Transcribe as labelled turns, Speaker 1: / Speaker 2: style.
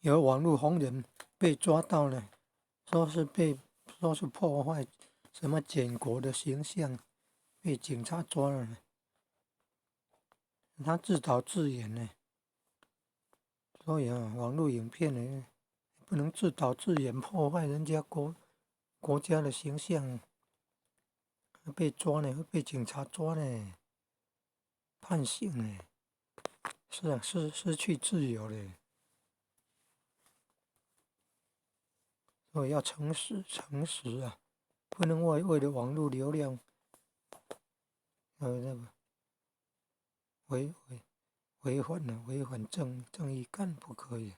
Speaker 1: 有網路紅人被抓到了，說是破壞什麼柬國的形象，被警察抓了。他自導自演呢，所以啊，網路影片呢，不能自導自演，破壞人家國家的形象，被抓呢，會被警察抓呢，判刑呢，是啊，失去自由嘞。所以要誠實，誠實啊，不能為了網路流量，那個違反了違反正義感不可以。